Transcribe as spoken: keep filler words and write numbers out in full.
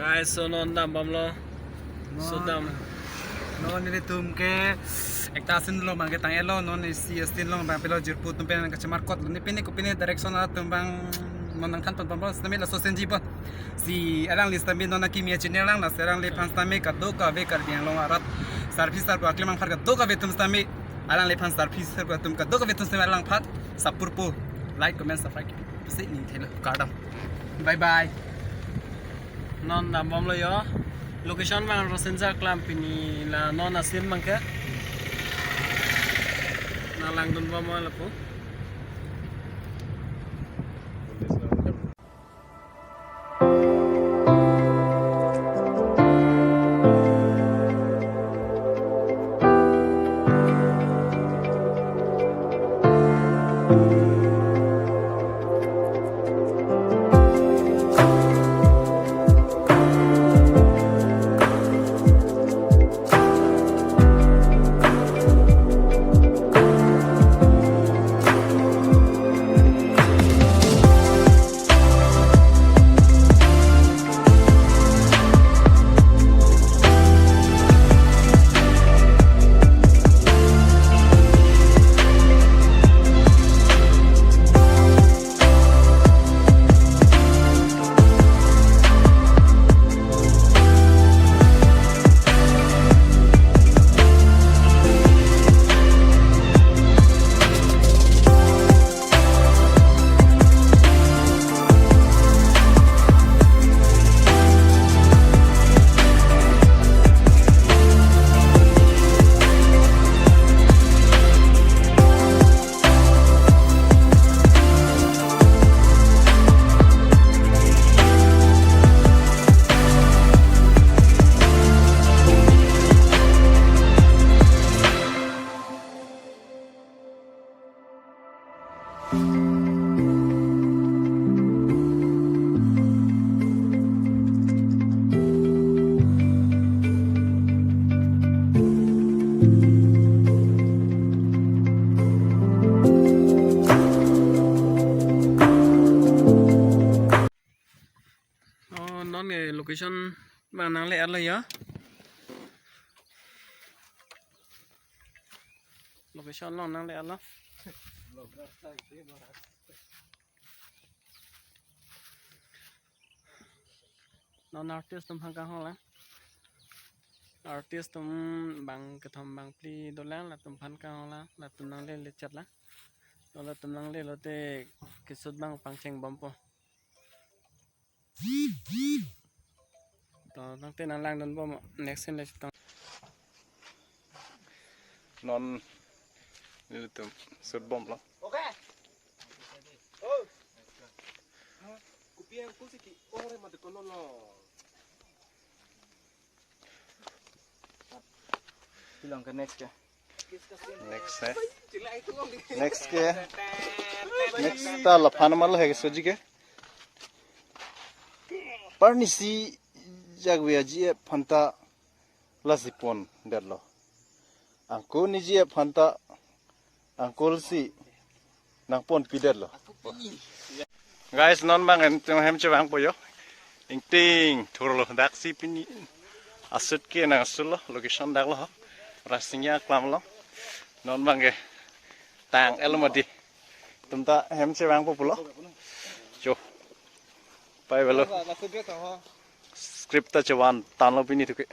Guys, so non dambomlo. So dam. Non nelitum ke ekta scene lo, bang ke tang-etlo, non isi scene lo, bang pilo jirpo atum pen kachemarkot lo, ne pine kopine direction atum bang non nangthanponbomlo, sitame laso scene ji pon. Si alangli sitame non akimi a-channel lang, lasi alangliphan sitame kadokave Karbi Anglong arat sarpi sarpo aklemang aphan kadokave atum sitame, alangliphan sarpi sarpo atum kadokave atum sitame alangphan support po, like, comment, subscribe pusi ning thelo, kardom. Bye bye. Non dambomlo yo. Location bang Rosensa Klam, pini la non a-scene bang ke. Nanglangdunbomlo lapu. Oh, non ke location bang nangle-etlo ya. Location along nangle-etlo. Non artist atum aphan kanghon lang. Artist atum bang kethom bang phli dolang, latum aphan kanghon lang, latum nangle-lechet lang. Latum nangle lote ke-shoot bang pangchengbompo. To, tangte nanglangdunbom next scene le chetong. Non nelitum shoot bomlo. Okay. Oh. Kopi angko si ke-ong re mati kono lo. Pilong ke next ke. Next, eh. Next ke. Next ta laphan amat lo he ke soji ke. Parnisi jakve aji aphanta lasi pondetlo. Angko niji aphanta angko si nangponpidetlo. Guys, non bang en tum hem chevangpo yo. Ingting thurlo, daksi pini a-shoot ke nang-shoot lo, location dak lo. Rasinja Klam lo. Non bang ke tang-etlo mati. Tumta hem chevangpo pulo. Cho. Pai velo. Script ta chevan tanlo pini tuke.